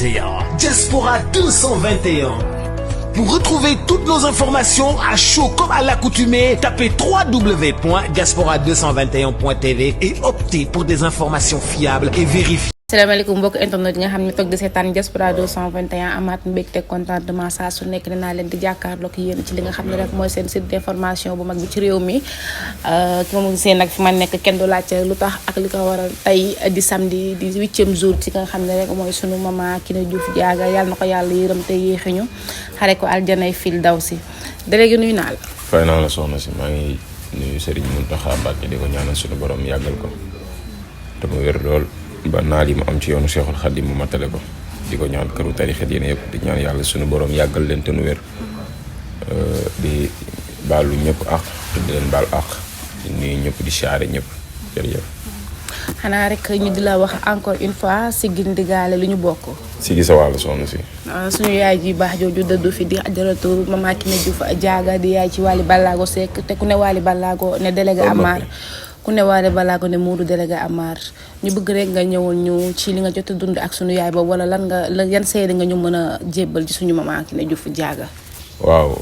221. Diaspora 221. Pour retrouver toutes nos informations à chaud comme à l'accoutumée, tapez www.diaspora221.tv et optez pour des informations fiables et vérifiées. salaamaaleykum mbokk internet yi nga xam ne toog di seetaan Diaspora 221 amaat mbégte contentement saa su nekk dinaa leen di jàkkaarloo ak yéen ci li nga xam ne rek mooy seen site d'information bu mag bi ci réew mi ki ma gisee nag fi ma nekk kenn du laajte lu tax ak li ko waral tey di samedi di 8e jour ci nga xam ne rek mooy sunu maman Kiné Diouf Diaga yàlla na ko yàlla yërëm te yéexiñu xare ko aljanay fil daw si délégué nuyu naa la. fay naa la soxna si maa ngi nuyu Serigne Mountakha Mbacké di ko ñaanal sunu borom yàggal ko te mu wér lool. ba naal yi mu am ci yoonu Cheikhul Khadim mu matale ko di ko ñaan këru tarixa diine yëpp di ñaan yàlla suñu borom yàggal leen te nu wér di baalu ñëpp ak te di leen baal ak di nuyu ñëpp di siyaare ñëpp jërëjëf. xanaa rek ñu di la wax encore une fois si gindigaale li ñu bokk. si gi sa wàll soxna si. suñu yaay ji baax jooju dëddu fi di ajaratu maman Kiné Diouf Diaga di yaay ci Wally Ballago Seck te ku ne Wally Ballago ne délégué Amar. ku ne Wally Ballago ne Modou délégué Amar ñu bëgg rek nga ñëwoon ñu ci li nga jot a dund ak suñu yaay ba wala lan nga yan seede nga ñu mën a jébbal ci suñu maman Kiné Diouf Diaga. waaw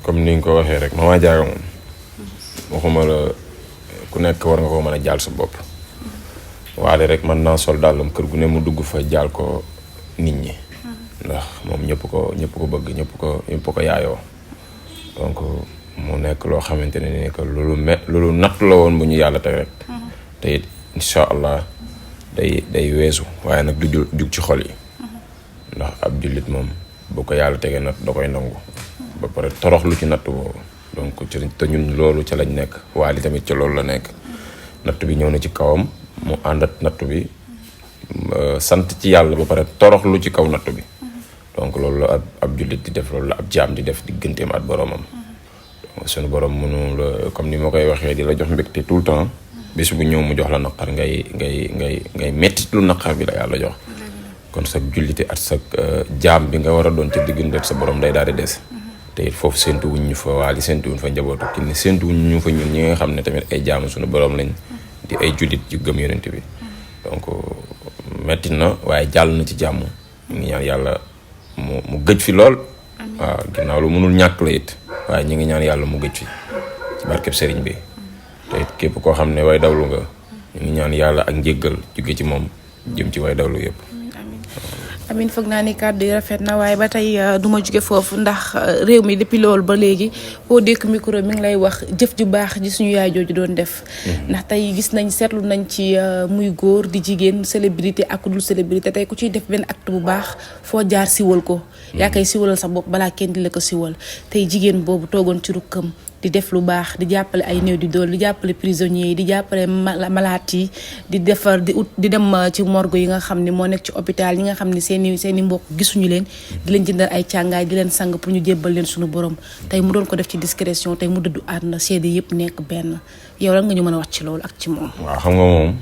comme ni nga ko waxee rek maman Diaga moom waxuma la ku nekk war nga ko mën a jaal sa bopp waale rek mën naa sol dàllam kër gu ne mu dugg fa jaal ko nit ñi ndax moom ñëpp ko bëgg ñëpp ko yaayoo donc. mu nekk loo xamante ne ni que loolu natt la woon bu ñu yàlla teg rek te it incha allah day weesu waaye nag du jug ci xol yi ndax ab jullit moom bu ko yàlla tegee natt da koy nangu ba pare toroxlu ci natt boobu donc te ñun loolu ca lañ nekk Wally tamit ca loolu la nekk natt bi ñëw na ci kawam mu àndat natt bi sant ci yàlla ba pare toroxlu ci kaw natt bi donc loolu la ab jullit di def loolu la ab jaam di def digganteem at boroomam suñu borom mënu la comme ni ma koy waxee di la jox mbégte tout le temps bés bu ñëw mu jox la naqar ngay mettit lu naqar bi la yàlla jox kon sa jullite at sa jaam bi nga war a doon ca diggante sa borom day daal di des te it foofu séntu wuñ ñu fa Wally séntu wuñ fa njabootu Kiné séntu wuñ ñu fa ñun ñi nga xam ne tamit ay jaamu suñu borom lañ di ay jullit yu gëm yonent bi donc metti na waaye jàll na ci jàmm ñu ngi ñaan yàlla mu gëj fi lool waaw ginnaaw lu mënul ñàkk la it waaye ñu ngi ñaan yàlla mu gëj fi ci barkeb sëriñ bi te képp koo xam ne way dawlu nga ñu ngi ñaan yàlla ak njéggal jóge ci moom jëm ci way dawlu yëpp. amin foog naa ni kàddu yi rafet na waaye ba tey du ma jóge foofu ndax réew mi depuis loolu ba léegi koo dékk micro mi ngi lay wax jëf ju baax ji suñu yaay jooju doon def ndax tey gis nañ seetlu nañ ci muy góor di jigéen célébrité ak dul célébrité tey ku ciy def benn acte bu baax foo jaar siwal ko yaa koy siwalal sa bopp balaa kenn di la ko siwal tey jigéen boobu toogoon ci rukkam di def lu baax di jàppale ay néew di dool di jàppale prisonniers yi di jàppale malade yi di defar di dem ci morgue yi nga xam ne moo nekk ci hôpital yi nga xam ne seeni mbokk gisuñu leen di leen jëndal ay càngaay di leen sang pour ñu jébbal leen suñu borom tey mu doon ko def ci discrétion tey mu dëddu àdduna seede yëpp nekk benn yow lan nga ñu mën a wax ci loolu ak ci moom. waaw xam nga moom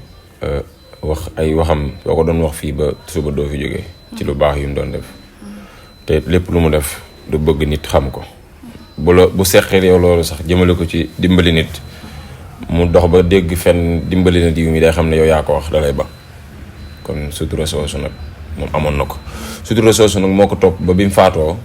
wax ay waxam soo ko doon wax fii ba suba doo fi jógee ci lu baax yu mu doon def te lépp lu mu def du bëgg nit xam ko. bu seqee yow loolu sax jëmale ko ci dimbali nit mu dox ba dégg fenn dimbali nit yu mi day xam ne yow yaa ko wax dalay ba kon sutura soosu nag moom amoon na ko sutura soosu nag moo ko topp ba bi mu faatoo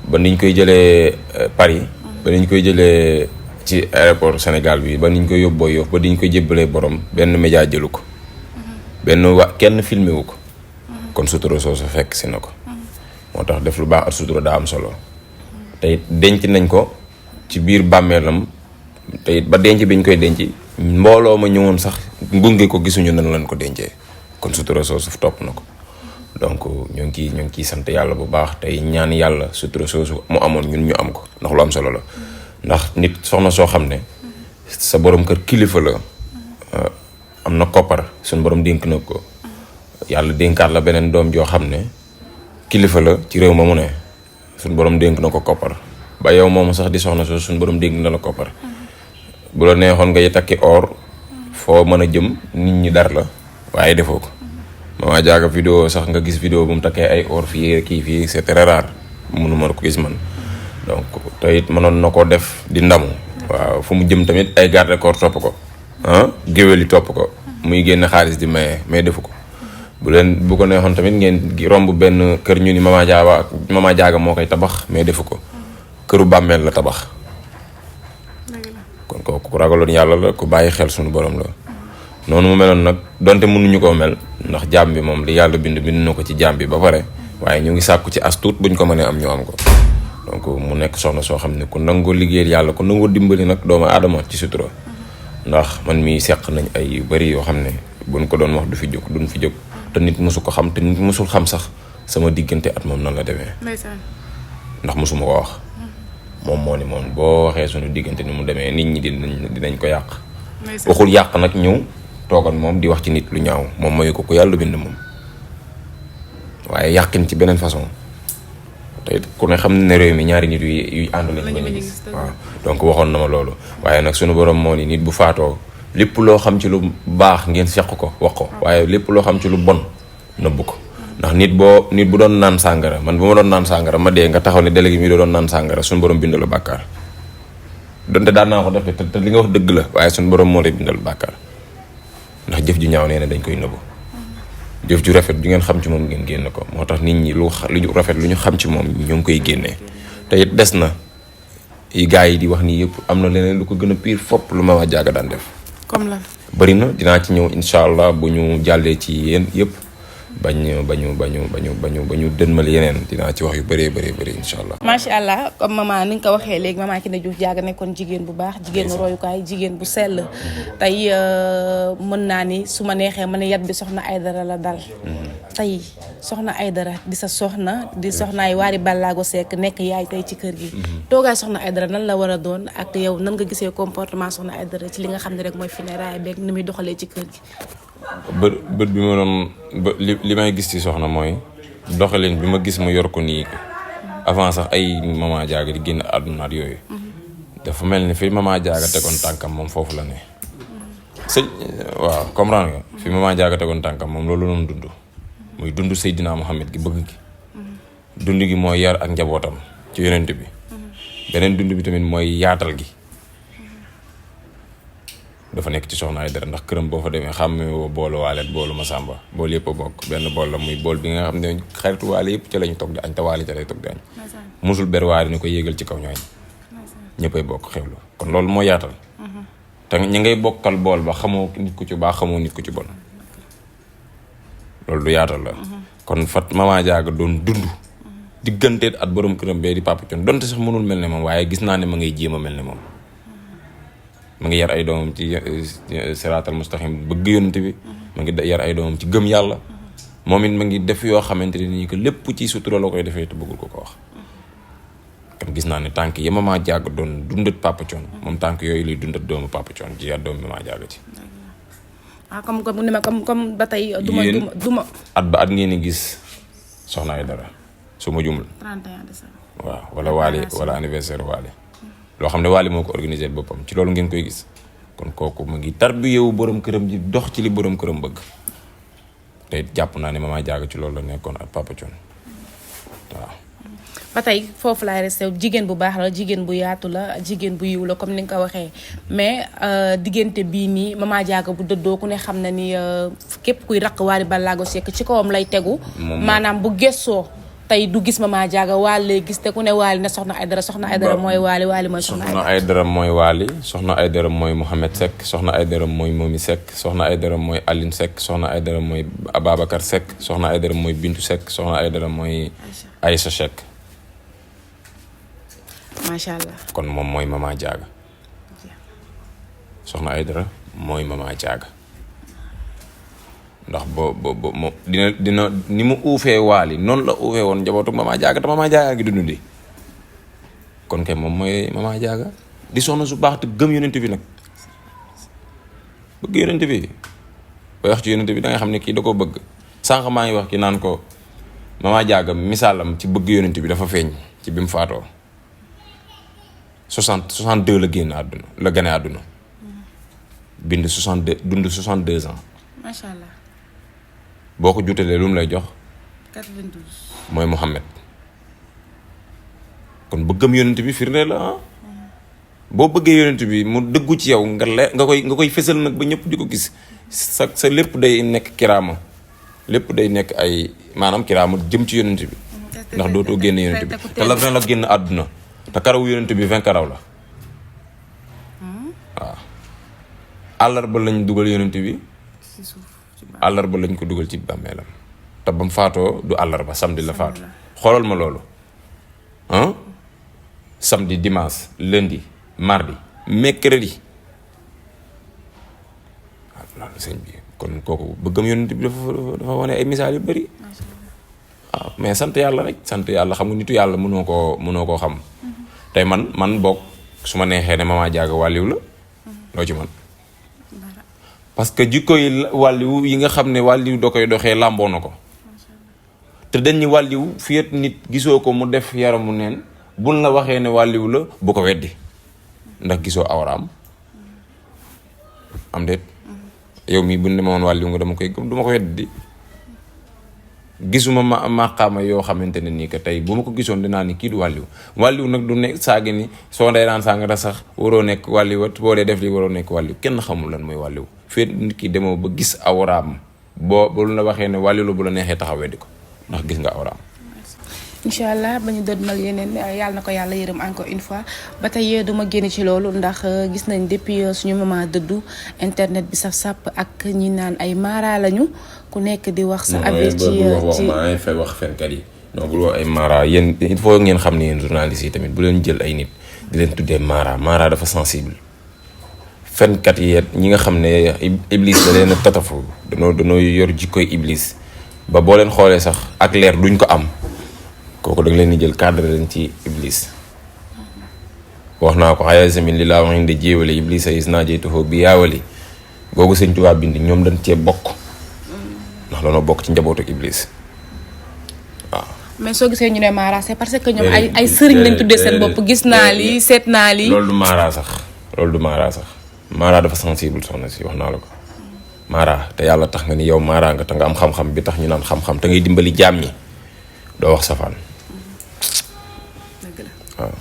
ba niñ koy jëlee Paris ba niñ koy jëlee ci aéroport Sénégal bi ba niñ koy yóbboo Yoff ba niñ koy jébbalee borom benn média jëlu ko kenn filmé wu ko kon sutura soosu fekk si na ko moo tax def lu baax at sutura daa am solo te denc nañ ko ci biir bàmmeelam te ba denc biñ koy denc mbooloo ma ñëwoon sax gunge ko gisuñu nan lañ ko dencee kon sutura soosu topp na ko donc ñoo ngi ciy sant yàlla bu baax tey ñaan yàlla sutura soosu mu amoon ñun ñu am ko ndax lu am solo la ndax nit soxna soo xam ne sa borom kër kilifa la am na koppar suñ borom dénk na ko yàlla dénkaat la beneen doom joo xam ne kilifa la ci réew ma mu ne suñ borom dénk na ko koppar ba yow moomu sax di soxna soo suñ borom dénk na la koppar bu la neexoon nga takki or foo mën a jëm nit ñi dar la waaye defoo ko Maman Diaga vidéo sax nga gis vidéo bu mu takkee ay or fii kii fii c'est très rare mënuma ko gis man donc te it mënoon na koo def di ndamu waaw fu mu jëm tamit ay garde corps topp ko géwél yi topp ko muy génn xaalis di maye mais defu ko bu ko neexoon tamit ngeen romb benn kër ñu ni Mama Diaga moo koy tabax mais defu ko këru bàmmeel la tabax kon kooku ku ragaloon yàlla la ku bàyyi xel suñu borom la noonu mu meloon nag donte mënuñu koo mel ndax jaam bi moom li yàlla bind na ko ci jaam bi ba pare waaye ñu ngi sàkku ci as tuut buñ ko mënee am ñu am ko donc mu nekk soxna soo xam ne ku nangoo liggéeyal yàlla ku nangoo dimbali nag doomu aadama ci sutura ndax man mii seq nañ ay yu bari yoo xam ne buñ ko doon wax du fi jóg duñ fi jóg te nit mosu ko xam te nit mosul xam sax sama diggante at moom nan la demee ndax mosuma ko wax moom moo ni moom boo waxee suñu diggante ni mu demee nit ñi dinañ ko yàq waxul yàq nag ñëw toogal moom di wax ci nit lu ñaaw moom mayu ko ku yàlla bind moom waaye yàqin ci beneen façon te ku ne xam ne réew mi ñaari nit yuy ànd lañ bañ a gis waaw donc waxoon na ma loolu waaye nag suñu borom moo ni nit bu faatoo lépp loo xam ci lu baax ngeen seq ko wax ko waaye lépp loo xam ci lu bon nëbb ko ndax nit bu doon naan sàngara man bu ma doon naan sàngara ma dee nga taxaw ne délégué mi doon naan sàngara suñu borom bind la bàkkaar donte daan naa ko def te li nga wax dëgg la waaye suñu borom moo lay bindal bàkkaar ndax jëf ju ñaaw nee na dañ koy nëbbu jëf ju rafet bi ngeen xam ci moom ngeen génn ko moo tax nit ñi lu rafet lu ñu xam ci moom ñoo ngi koy génnee te it des na yi gars yi di wax nii yëpp am na leneen lu ko gën a pire fopp lu Mama Diaga daan def comme la bëri na dinaa ci ñëw incha allah bu ñu jàllee ci yéen yëpp bañu dënmal yeneen dinaa ci wax yu bëree bëri incha allah. macha allah comme maman ni nga ko waxee léegi Mama Kiné Diouf Diaga nekkoon jigéen bu baax jigéen royukaay jigéen bu sell tey mën naa ni su ma neexee ma ne yat bi soxna Aïdara la dal tey soxna Aïdara di sa soxna di soxnaay Wally Ballago Seck nekk yaay tey ci kër gi toogaay soxna Aïdara nan la war a doon ak yow nan nga gisee comportement soxna Aïdara ci li nga xam ne rek mooy funérailles beeg ni muy doxalee ci kër gi. bët bi ma doon li may gis ci soxna mooy doxalin bi ma gis mu yor ko nii avant sax ay Mama Diaga di génn àdduna ak yooyu dafa mel ni fi Mama Diaga tegoon tànkam moom foofu la ne waaw comprendre nga fi Mama Diaga tegoon tànkam moom loolu noonu dund muy dund Seydina Mohamed gi bëgg gi dund gi mooy yar ak njabootam ci yonent bi beneen dund bi tamit mooy yaatal gi dafa nekk ci soxna Aïdara ndax këram boo fa demee xàmme woo boolu Waly ak boolu Masamba bool yëpp a bokk benn bool la muy bool bi nga xam ne xaritu Waly yëpp ca lañu toog di añ te Waly ca lay toog di añ musul ber Waly ni ko yéegal ci kaw ñooñ ñëppay bokk xewlu kon loolu moo yaatal te ñi ngay bokkal bool ba xamoo nit ku ci baax xamoo nit ku ci bon loolu du yaatal la kon fat Mama Diaga doon dund digganteet at borom këram bee di Papa Thione donte sax mënul mel ne moom waaye gis naa ne ma ngay jéem a mel ne moom ma ngi yar ay doomam ci siraatal mustaqim bëgg yonent bi ma ngi yar ay doomam ci gëm yàlla moom it ma ngi def yoo xamante ne nii que lépp ci sutura la koy defee te bëggul ko wax kon gis naa ne tànk yi Mama Diaga doon dundat Papa Thione moom tànk yooyu lay dundat doomu Papa Thione ci yar doomu Mama Diaga ci comme ba tey duma at ba at ngeen di gis soxna Aïdara su ma jumul 31 décembre waaw wala Waly wala anniversaire Waly loo xam ne Waly moo ko organisé boppam ci loolu ngeen koy gis kon kooku mu ngi tarbiyewu borom këram ji dox ci li borom këram bëgg te jàpp naa ne Mama Diaga ci loolu la nekkoon ak Papa Thione waaw. ba tey foofu laay resté jigéen bu baax la jigéen bu yaatu la jigéen bu yiw la comme ni nga ko waxee mais diggante bii nii Mama Diaga bu dëddoo ku ne xam na ni képp kuy raq Wally Ballago Seck ci kawam lay tegu. maanaam bu gëstoo. tey du gis Mama Diaga Waly gis te ku ne Waly ne soxna Aïdara mooy Waly mooy soxna Aïdara mooy Waly soxna Aïdara mooy Mouhamed Seck soxna Aïdara mooy Momi Seck soxna Aïdara mooy Aline Seck soxna Aïdara mooy Ababacar Seck soxna Aïdara mooy Bintu Seck soxna Aïdara mooy Aïssa Seck macha allah kon moom mooy Mama Diaga soxna Aïdara mooy Mama Diaga ndax moom dina ni mu uufee Waly noonu la uufee woon njabootu Mama Diaga te Mama Diaga gi dund di kon kay moom mooy Mama Diaga di soxna su baax te gëm yonent bi nag bëgg yonent bi booy wax ci yonent bi da nga xam ne kii da ko bëgg sànq maa ngi wax ki naan ko Mama Diaga misaalam ci bëgg yonent bi dafa feeñ ci bi mu faatoo 62 la génn àdduna la gane àdduna bind 62 dund 62 ans macha allah boo ko juutalee lu mu lay jox 92 mooy Mouhamed kon bëggam yonent bi firnde la boo bëggee yonent bi mu dëggu ci yow nga koy fësal nag ba ñëpp di ko gis sa lépp day nekk kiraama lépp day nekk ay maanaam kiraama jëm ci yonent bi ndax dootoo génn yonent bi te la 20 la génn àdduna te karawu yonent bi 20 karaw la waaw àllarba lañ dugal yonent bi àllarba lañ ko dugal ci bàmmeelam te ba mu faatoo du àllarba samedi la faatu xoolal ma loolu samedi dimanche lundi mardi mercredi waaw loolu sëñ bi kon kooku bëggam yonent bi dafa wane ay misaal yu bëri waaw mais sant yàlla rek sant yàlla xam nga nitu yàlla mënoo koo xam tey man boog su ma neexee ne Mama Diaga wàlliw la loo ci man parce que jikko yi wàlliw yi nga xam ne wàlliw da koy doxee làmboo na ko te dañ ni wàlliw fiyet nit gisoo ko mu def yaramu neen buñ la waxee ne wàlliw la bu ko weddi ndax gisoo awraam am déet yow mii bu ne ma woon wàlliw nga dama koy gëm duma ko weddi gisuma maqaama yoo xamante ne nii que tey bu ma ko gisoon dinaa ni kii du wàlliw nag du nekk saagi ni soo dee naan sàngara sax waroo nekk wàlliwat boo dee def li waroo nekk wàlliw kenn xamul lan mooy wàlliw fii nit ki demoo ba gis awraam bu la waxee ne wàlliw la bu la neexee taxaw weddi ko ndax gis nga awraam. incha allah ba ñu dëdmal yeneen yàlla na ko yàlla yërëm encore une fois ba tey duma génn ci loolu ndax gis nañ depuis suñu maman dëddu internet bi saf sàpp ak ñi naan ay mara lañu ku nekk di wax sa avis ci fay wax fenkat yi non bul wax ay mara yéen il faut ngeen xam ne yéen journalistes yi tamit bu leen jël ay nit di leen tuddee mara dafa sensible fenkat yi ñi nga xam ne iblis da leen a tatafu danoo yor jikkoy iblis ba boo leen xoolee sax ak leer duñ ko am kooku da nga leen di jël cadre leen ci iblis wax naa ko xayaasamin li laa wax inde jéewale iblis is naa jeytuhoo bi yaawali googu sëñ Tuubaa bindi ñoom dañ cee bokk ndax dañoo bokk ci njabootu iblis waaw. mais soo gisee ñu ne Mara c'est parce que ñoom ay sëriñ lañ tuddee seen bopp gis naa lii seet naa lii. loolu du Mara sax Mara dafa sensible soxna si wax naa la ko Mara te yàlla tax nga ni yow Mara nga te nga am xam-xam bi tax ñu naan xam-xam te ngay dimbali jaam ñi doo wax safaan. dëgg la waaw.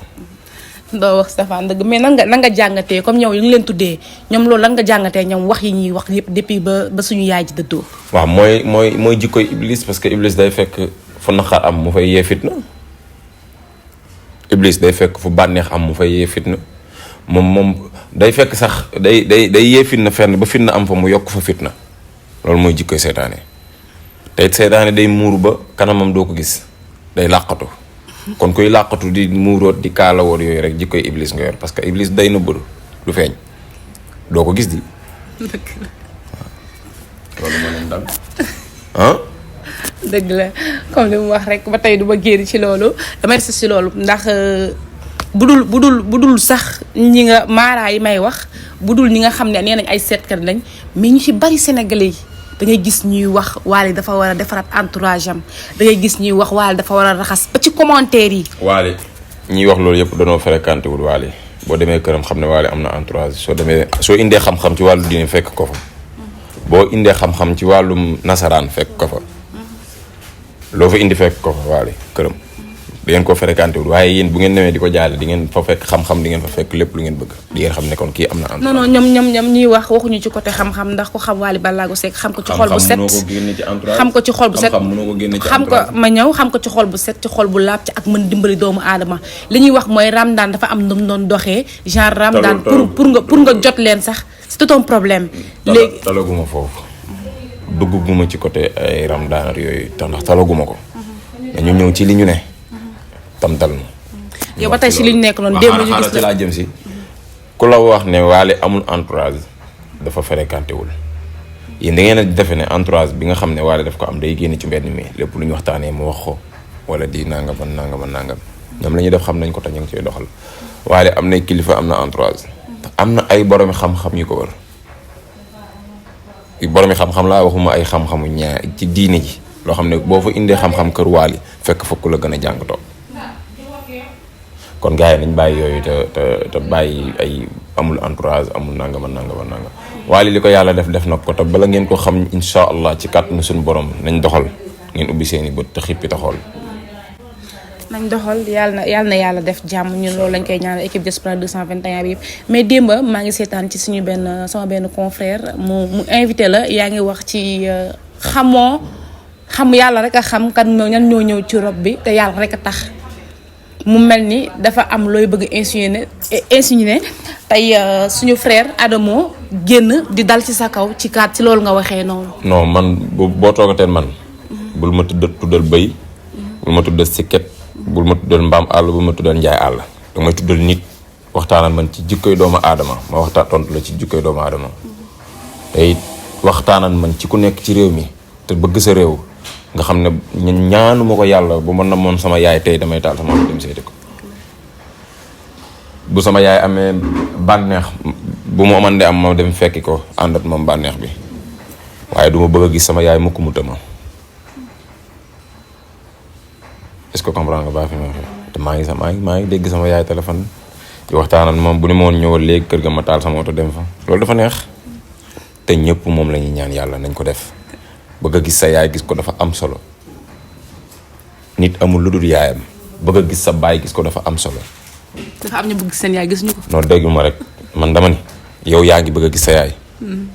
doo wax safaan dëgg mais nan nga jàngatee comme ñoom yu ngi leen tuddee ñoom loolu lan nga jàngatee ñoom wax yi ñuy wax yëpp depuis ba suñu yaay ji dëddoo. waaw mooy jikkoy iblis parce que iblis day fekk fu naqar am mu fay yee fitna iblis day fekk fu bànneex am mu fay yee fitna moom day fekk sax day yee fitna fenn ba fitna am fa mu yokk fa fitna loolu mooy jikkoy seytaane te it seytaane day muuru ba kanamam doo ko gis day làqatu kon kuy làqatu di muuroot di kaalawoot yooyu rek jikkoy iblis nga yor parce que iblis day nëbbatu du feeñ doo ko gis di loolu moo leen dal dëgg la comme li mu wax rek ba tey du ma génn ci loolu damay rester ci loolu ndax bu dul sax ñi nga Mara yi may wax bu dul ñi nga xam ne nee nañ ay seetkat lañ mais ñu ci bari sénégalais yi da ngay gis ñuy wax Wally dafa war a defaraat entourage am da ngay gis ñuy wax Wally dafa war a raxas ba ci commentaire yi. Wally ñiy wax loolu yëpp danoo fréquenté wul Wally boo demee këram xam ne Wally am na entourage soo indee xam-xam ci wàllu diine fekk ko fa boo indee xam-xam ci wàllum nasaraan fekk ko fa loo fa indi fekk ko fa Wally këram di ngeen ko fréquenté wul waaye yéen bu ngeen demee di ko jaale di ngeen fa fekk xam-xam di ngeen fa fekk lépp lu ngeen bëgg di ngeen xam ne kon kii am na entourage. non ñoom ñuy wax waxuñu ci côté xam-xam ndax ko xam Wally Ballago Seck xam ko ci xol bu set xam ko ci xol bu set xam ko ma ñëw xam ko ci xol bu set ci xol bu laab ci ak mën dimbali doomu aadama li ñuy wax mooy Ramadan dafa am nu mu doon doxee genre Ramadan pour nga jot leen sax c'est tout un problème. léegi talaguma foofu dugguma ci côté ay Ramadan yooyu ndax talaguma ko dañu ñëw ci li ñu ne tamtal ma yow ba tey si li ñu nekk noonu démb ñu gis ci laa jëm si ku la wax ne Wally amul entourage dafa fréquenté wul yéen da ngeen a defe ne entourage bi nga xam ne Wally daf ko am day génn ci mbedd mi lépp lu ñu waxtaanee mu wax ko wala di nangam ñoom la ñuy def xam nañ ko te ñu ngi ciy doxal Wally am na kilifa am na entourage am na ay boromi xam-xam yu ko wër boromi xam-xam laa waxuma ay xam-xamu ñaar ci diine ji loo xam ne boo fa indee xam-xam kër Wally fekk fokk la gën a jàng toog kon gars yi nañ bàyyi yooyu te bàyyi ay amul entourage amul nangama Wally li ko yàlla def na ko te bala ngeen ko xam insha allah ci kàttanu suñu borom nañ doxal ngeen ubbi seeni bët te xippi te xool nañ doxal yàlla def jàmm ñun loolu lañ koy ñaanal équipe Diaspora 221 bi yëpp mais démba maa ngi seetaan ci sama benn confrère mu invité la yaa ngi wax ci xamoo xam yàlla rek a xam kan ñan ñoo ñëw ci rob bi te yàlla rek a tax mu mel ni dafa am looy bëgg insinuer tey suñu frère Adamo génn di dal ci sa kaw ci loolu nga waxee noonu. non man boo toogateen man. bul ma tuddal bëy. bul ma tuddal sikket. bul ma tuddal mbaam àll bul ma tuddal njaay àll. da may tuddal nit waxtaanal man ci jikkoy doomu aadama ma waxtaan tontu la ci jikkoy doomu aadama. tey waxtaanal man ci ku nekk ci réew mi te bëgg sa réew nga xam ne ñaanuma ko yàlla bu ma namoon sama yaay tey damay taal sama dem seeti ko. bu sama yaay amee bànneex bu mu mën di am ma dem fekki ko àndat moom bànneex bi waaye du ma bëgg a gis sama yaay mukk mu tëma. est-ce que comprendre nga baax fi ma waxee te maa ngi dégg sama yaay téléphone di waxtaanal moom bu ni ma woon ñëwal léegi kër ga ma taal sama oto dem fa loolu dafa neex te ñëpp moom la ñuy ñaan yàlla nañ ko def bëgg a gis sa yaay gis ko dafa am solo nit amul lu dul yaayam bëgg a gis sa baay gis ko dafa am solo. dafa am ñu bëgg seen yaay gisuñu ko. non déggu ma rek man dama ni yow yaa ngi bëgg a gis sa yaay.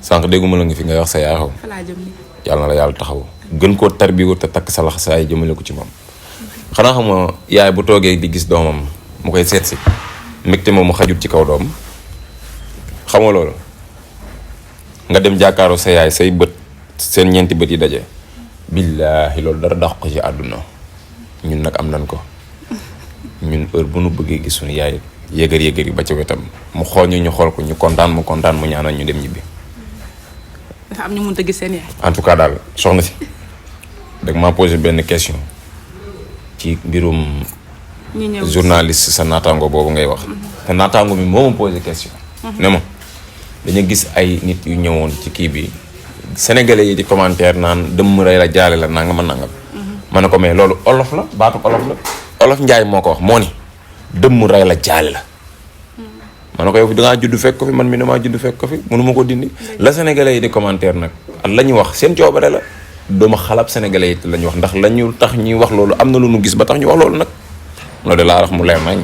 sànq déggu ma la nga fi nga wax sa yaay xaw. yàlla na la yàlla taxaw gën koo tarbiwu te takk sa lax sa yaay jëmale ko ci moom. xanaa xam nga yaay bu toogee di gis doomam mu koy seet si mbégte moom mu xajut ci kaw doom xam nga loolu nga dem jàkkaaroo sa yaay say bët seen ñeenti bët yi daje. billaahi loolu dara dàq ko ci àdduna ñun nag am nañ ko. ñun heure bu nu bëggee gis suñu yaay yëgër yi ba ca wetam mu xool ñu xool ko ñu kontaan mu ñaanal ñu dem ñibbi. dafa am ñu mënut a gis seen yaay. en tout cas daal soxna si dag maa posé benn question ci mbirum journaliste sa naataango boobu ngay wax. te naataango bi moo ma posé question. ne ma dañu gis ay nit yu ñëwoon ci kii bi sénégalais yi di commentaire naan dëmm rey la jaale la nangam a nangam. ma ne ko mais loolu olof la baatu olof la. olof njaay moo ko wax moo ni dëmm rey la jaale la. ma ne ko yow dangaa judd fekk ko fi man mi damaa judd fekk ko fi mënuma ko dindi. la sénégalais yi di commentaire nag la ñu wax seen coobare la duma xalab sénégalais yi la ñu wax ndax la ñu tax ñuy wax loolu am na lu ñu gis ba tax ñu wax loolu nag loolu de laa wax mu leer nañ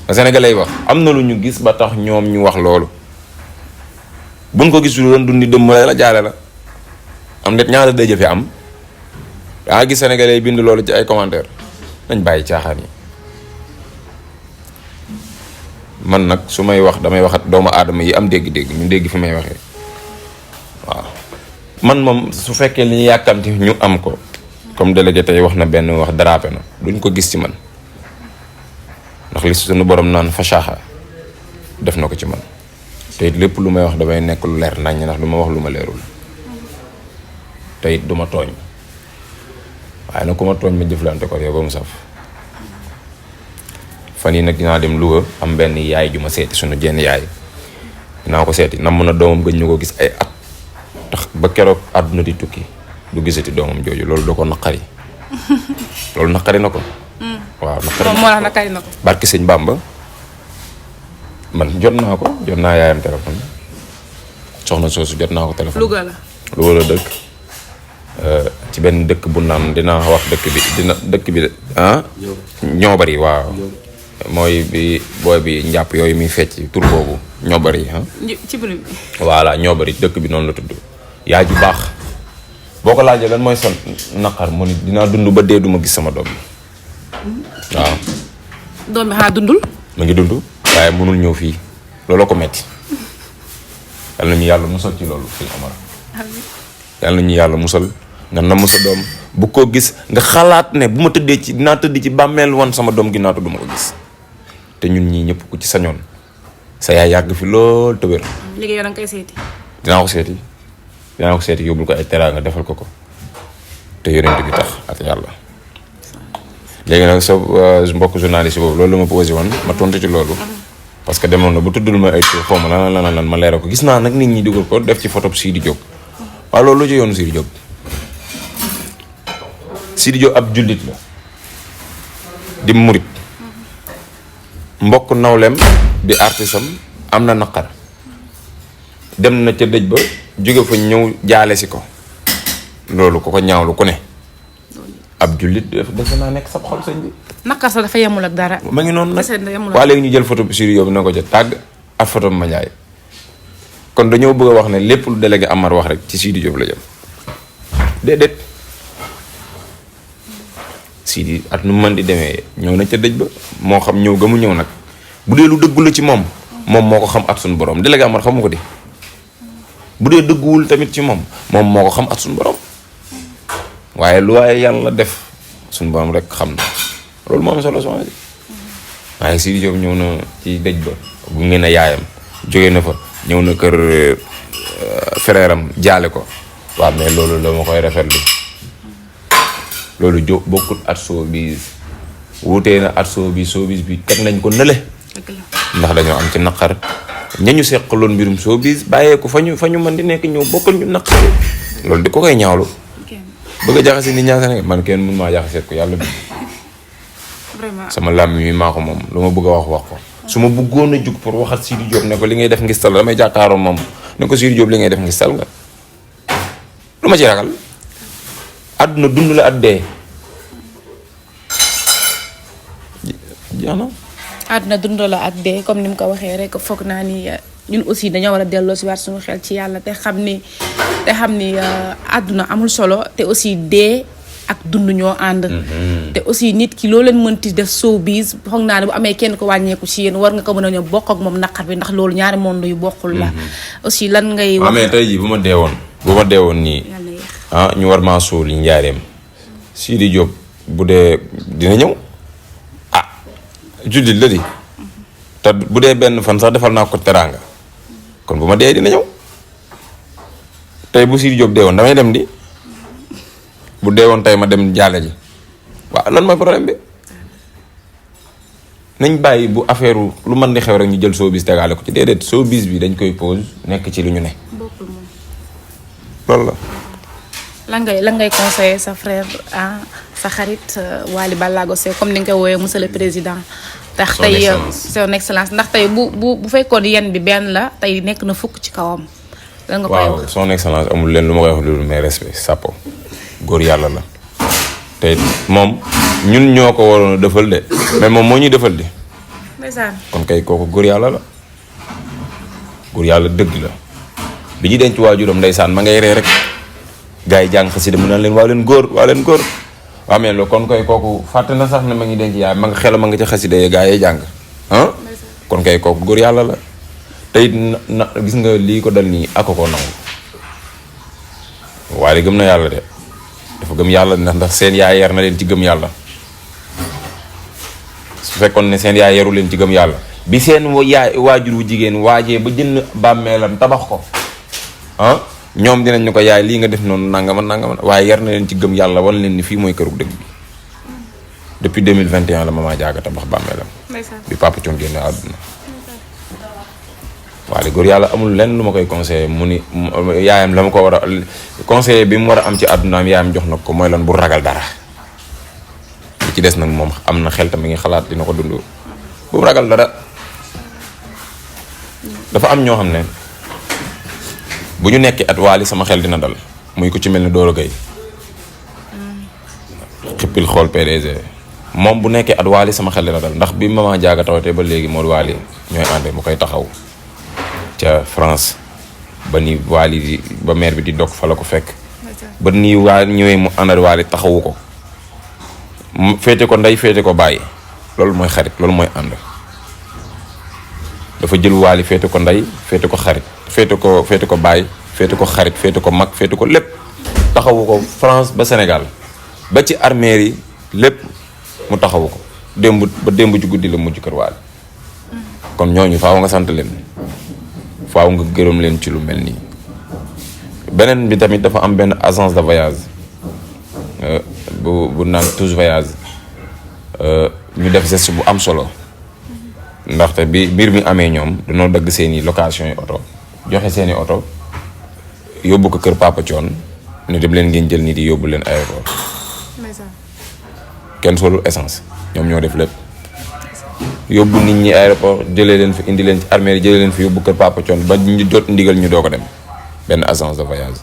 la sénégalais yi wax am na lu ñu gis ba tax ñoom ñu wax loolu buñ ko gisul doon dundi dëmm rey la jaale la am nit ñaata dëjë fi am daa gis sénégalais yi bind loolu ci ay commentaire nañ bàyyi caaxaan yi man nag su may wax damay waxat doomu aadama yi am dégg-dégg ñu dégg fi may waxee waaw man moom su fekkee li ñu yàkkamti ñu am ko comme délégué tey wax na benn wax dérapé na duñ ko gis ci man ndax li suñu borom naan fashaaxa def na ko ci man te it lépp lu may wax damay nekk lu leer nañ ndax du ma wax lu ma leerul te it du ma tooñ waaye nag ku ma tooñ ma jëflante ko yow ba mu saf fan yi nag dinaa dem Louga am benn yaay ju ma seeti suñu jenn yaay dinaa ko seeti nam mën a doomam gëj ñu ko gis ay at tax ba keroog àdduna di tukki du gisati doomam jooju loolu da ko naqari loolu naqari na ko waaw naqari na ko barki sëñ Bamba man jot naa yaayam téléphone soxna soosu jot naa ko téléphone Louga la dëkk ci benn dëkk bu naan dinaa wax dëkk bi ñoo bari waaw mooy bi booy bi njàpp yooyu muy fecc tur boobu ñoo bari ci bi voilà ñoo bari dëkk bi noonu la tudd yaay ju baax boo ko laajee lan mooy son naqar mu ni dinaa dund ba dee duma gis sama doom bi waaw doom bi xanaa dundul mu ngi dund waaye mënul ñëw fii looloo ko metti yàlla nañu yàlla musal ci loolu sëñ Omar yàlla nañu yàlla musal nga namm sa doom bu ko gis nga xalaat ne bu ma tëddee ci dinaa tëdd ci bàmmeel wan sama doom ginnaaw te du ma ko gis te ñun ñii ñëpp ku ci sañoon sa yaay yàgg fi lool te wér. léegi yow da nga koy seeti. dinaa ko seeti yóbbul ko ay teraanga defal ko te yonent bi tax ak yàlla. léegi nag sa mbokk journaliste boobu loolu la ma posé woon ma tontu ci loolu. parce que demoon na bu tuddul ma ay tur xaw ma lan ma leeral ko gis naa nag nit ñi dugal ko def ci photo Sidi Diop. waaw loolu lu ci yoonu Sidi Diop Sidi Diop ab jullit la di murit mbokk nawlem di artisam am na naqar dem na ca dëj ba jóge fa ñëw jaale si ko loolu ko ñaawlu ku ne ab jullit defe naa nekk sab xol sëñ bi naqar sa dafa yemul ak dara ma ngi noonu nag waa léegi ñu jël photo bi Sidi Diop na ko ca tàgg ak photo ma Ndiaye kon dañoo bëgg a wax ne lépp lu délégué Amar wax rek ci Sidi Diop la jëm déedéet Sidi at nu mën di demee ñëw na ca dëj ba moo xam ñëw ga mu ñëw nag bu dee lu dëggu la ci moom moo ko xam at suñu borom délégué Amar xamu ko di bu dee dëgguwul tamit ci moom moo ko xam at suñu borom waaye lu waaye yàlla def suñu borom rek xam na loolu moo am solo soxna si waaye Sidi Diop ñëw na ci dëj ba bu ngeen a yaayam jóge na fa ñëw na kër frère am jaale ko waaw mais loolu la ma koy rafetlu loolu bokkut at showbiz wutee na at showbiz bi teg nañ ko nële ndax dañoo am ci naqar ñañu seqaloon mbirum showbiz bàyyee ko fa ñu mën di nekk ñëw bokkal ñu naqar loolu di ko koy ñaawlu bëgg a jaxase nit ñaa Sénégal man kenn mën maa jaxaseet ko yàlla bi vraiment sama làmmiñ mi maa ko moom lu ma bëgg a wax ko su ma bëggoon a jug pour waxat Sidi Diop ne ko li ngay def ngistal damay jàkkaaroo moom ne ko Sidi Diop li ngay def ngistal nga lu ma ci ragal àdduna dund la at dee jeex na àdduna dund la ak dee comme ni mu ko waxee rek foog naa ni ñun aussi dañoo war a delloo si waat suñu xel ci yàlla te xam ni àdduna amul solo te aussi dee ak dund ñoo ànd. te aussi nit ki loo leen mënti def showbiz foog naa ne bu amee kenn ko wàññeeku ci yéen war nga ko mën a ñëw bokk ak moom naqar bi ndax loolu ñaari monde yu bokkul la. aussi lan ngay wax mais tey jii bu ma deewoon nii ñu war maa suul yi njaareem Sidi Diop bu dee dina ñëw jullit la di te bu dee benn fan sax defal naa ko teraanga kon bu ma dee dina ñëw tey bu Sidi Diop deewoon damay dem di bu deewoon tey ma dem jaale ji waaw lan mooy problème bi nañ bàyyi bu affaire lu mën di xew rek ñu jël showbiz tegaale ko ci déedéet showbiz bi dañ koy pause nekk ci lu ñu ne loolu la. lan ngay conseiller sa frère sa xarit Wally Ballago Seck comme ni nga koy woowee monsieur le président. ndax tey son excellence ndax tey bu fekkoon yen bi benn la tey nekk na fukk ci kawam. lan nga koy wax waaw son excellence amul leen lu ma koy wax loolu mais respect sapo góor yàlla la te moom ñun ñoo ko waroon a defal de mais moom moo ñuy defal de. ndeysaan kon kay kooku góor yàlla la góor yàlla dëgg la bi ñu denc waajuram ndeysaan ma ngay ree rek. gaa yi jàng xasida mu naan leen waa leen góor waaw mais loolu kon koy kooku fàtte na sax ne ma ngi denc yaay ma nga xel ma nga ca xasida yi gaa yi jàng kon kay kooku góor yàlla la te it na gis nga lii ko dal nii ak ko nangu waaye gëm na yàlla de dafa gëm yàlla ndax seen yaay yar na leen ci gëm yàlla su fekkoon ne seen yaay yaru leen ci gëm yàlla bi seen waajur wu jigéen waajee ba jënd bàmmeelam tabax ko ñoom dinañ ñu ko yaay lii nga def noonu nangama waaye yar na leen ci gëm yàlla wan leen ni fii mooy këru dëgg bi depuis 2021 la Mama Diaga tabax bàmmeelam bi Papa Thione génne àdduna waaye góor yàlla amul lenn lu ma koy conseillé mu ni yaayam la ma ko war a conseillé bi mu war a am ci àddunaam yaayam jox na ko mooy lan bu ragal dara li ci des nag moom am na xel tamit ngi xalaat dina ko dund bu ragal dara dafa am ñoo xam ne bu ñu nekkee at Wally sama xel dina dal muy ko ci mel ni Doro Gueye xippil xool PDG moom bu nekkee at Wally sama xel dina dal ndax bi Mama Diaga tawatee ba léegi moo Wally ñooy ànd mu koy taxaw ca France ba ni Wally di ba maire bi di dog fa la ko fekk ba nii waa ñëwee mu àndal Wally taxawu ko féete ko ndey féete ko bàyyi loolu mooy xarit loolu mooy ànd dafa jël Wally féete ko ndey féete ko xarit féete ko baay féete ko xarit féete ko mag féete ko lépp taxawu ko France ba Sénégal ba ci armeer yi lépp mu taxawu ko démb ci guddi la mujj kër Wally kon ñooñu faaw nga sant leen faaw nga gërëm leen ci lu mel nii beneen bi tamit dafa am benn agence de voyage bu naan Tous Voyage ñu def geste bu am solo ndaxte bi mbir mi amee ñoom dañoo dagg seeni location yi oto joxe seeni oto yóbbu ko kër Papa Thione ne dem leen ngeen jël nit yi yóbbu leen aéroport kenn solul essence ñoom ñoo def lépp yóbbu nit ñi aéroport jëlee leen fi indi leen ci armée yi jëlee leen fi yóbbu kër Papa Thione ba ñu jot ndigal ñu doo ko dem benn agence de voyage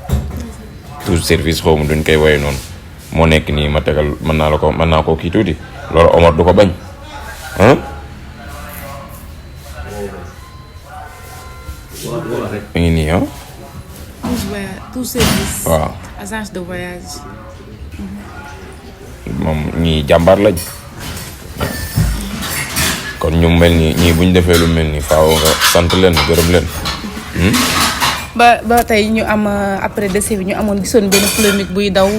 tout service xaw ma duñ koy woye noonu moo nekk nii ma tegal mën naa koo kii tuuti loolu Omar du ko bañ mi ngi nii tout service. waaw agence de voyage. moom ñii jàmbaar lañ kon ñu mel ni ñii buñ defee lu mel ni faaw nga sant leen gërëm leen. ba tey ñu am après décès bi ñu amoon gisoon benn polémique buy daw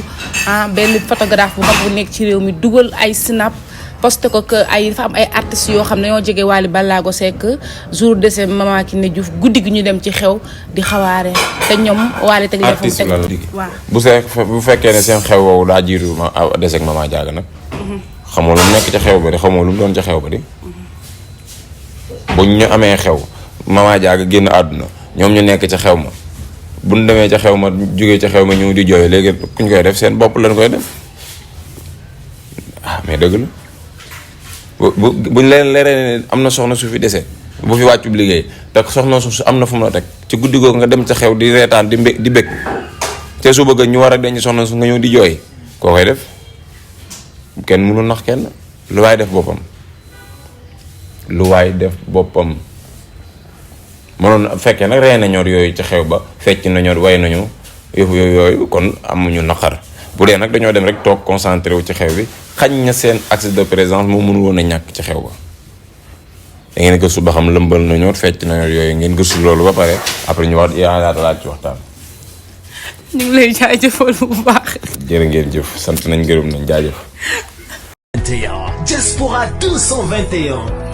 benn photographe bu mag bu nekk ci réew mi dugal ay snap posté ko que dafa am ay artistes yoo xam ne ñoo jege Wally Ballago Seck jour décès Mama Kiné Diouf guddi gi ñu dem ci xew di xawaare te ñoom Wally teg artiste la la waaw bu fekkee ne seen xew woowu daa jiitu décès ak Mama Diaga nag xamoo lu mu nekk ca xew ba di xamoo lu mu doon ca xew ba di buñ ñu amee xew Mama Diaga génn àdduna ñoom ñu nekk ca xew ma buñ demee ca xew ma jógee ca xew ma ñu di jooy léegi kuñ koy def seen bopp lañ koy def mais dëgg la buñ leen leeree ne am na soxna su fi dese bu fi wàccub liggéey te soxna su am na fu mu la teg ci guddi googu nga dem ca xew di reetaan di bëgg te su bëgg ñu war a denc soxna su nga ñëw di jooy koo koy def kenn mënul nax kenn lu waay def boppam mënoon fekkee nag rey nañoo yooyu ci xew ba fecc nañoo way nañu yooyu kon amuñu naqar bu dee nag dañoo dem rek toog concentré wu ci xew bi xañ na seen accès de présence moo mënu woon a ñàkk ci xew ba da ngeen gëstu ba xam lëmbal nañoo fecc nañoo yooyu ngeen gëstu loolu ba pare après ñu wax yaata laaj ci waxtaan. ñu ngi lay jaajëfal bu baax. jërë ngeen jëf sant nañ gërëm nañ jaajëf. Diaspora 221.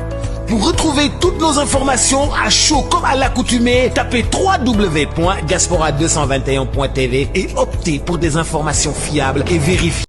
Pour retrouver toutes nos informations à chaud comme à l'accoutumée, tapez www.diaspora221.tv et optez pour des informations fiables et vérifiées.